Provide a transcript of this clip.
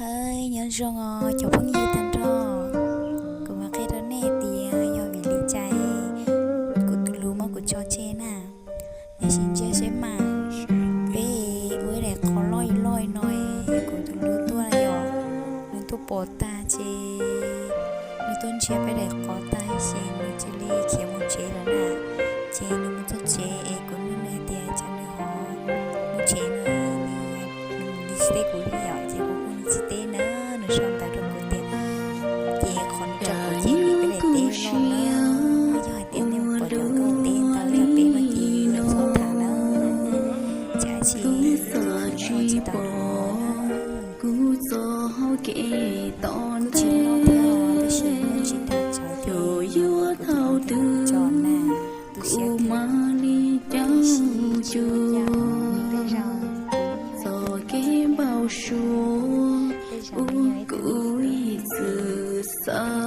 Hais nyob zoo os cov phooj ywg tag nrho, kuv mam qhia rau nej tias yog vim li cas kuv tus hlub muab kuv tso tseg na. Nej sim ntsia seb mas, peb ua ib daim qhov loj loj no, kuv tus hlub tuaj yom, nws tuaj pom tag ces nws tuaj ntsia peb daim qhov tag ces nws cia li khiav mus tsev lawm na. Ces nws mus txog tsev es kuv nug nws hais tias cas nws ho mus tsev no, nws mus li tsis teb kuv li yom, ces kuv kuj li tsis teb na, nws sau ntawv rau kuv tias, ces qhov nws tso kuv ces nws peb daim teb loj na. Yog hais tias nej mus pom cov nkauj teb ntawd yog peb no ces txhob tham na. Cas tsis tsis tau kuv txoj hau kev tos kuj tsis loj thiab tab sis muaj tsis dag tsawv ces yuav tau tso na. Tu siab kuv mas li caum cuag txoj kev npau suav ua kuv ib txwm xav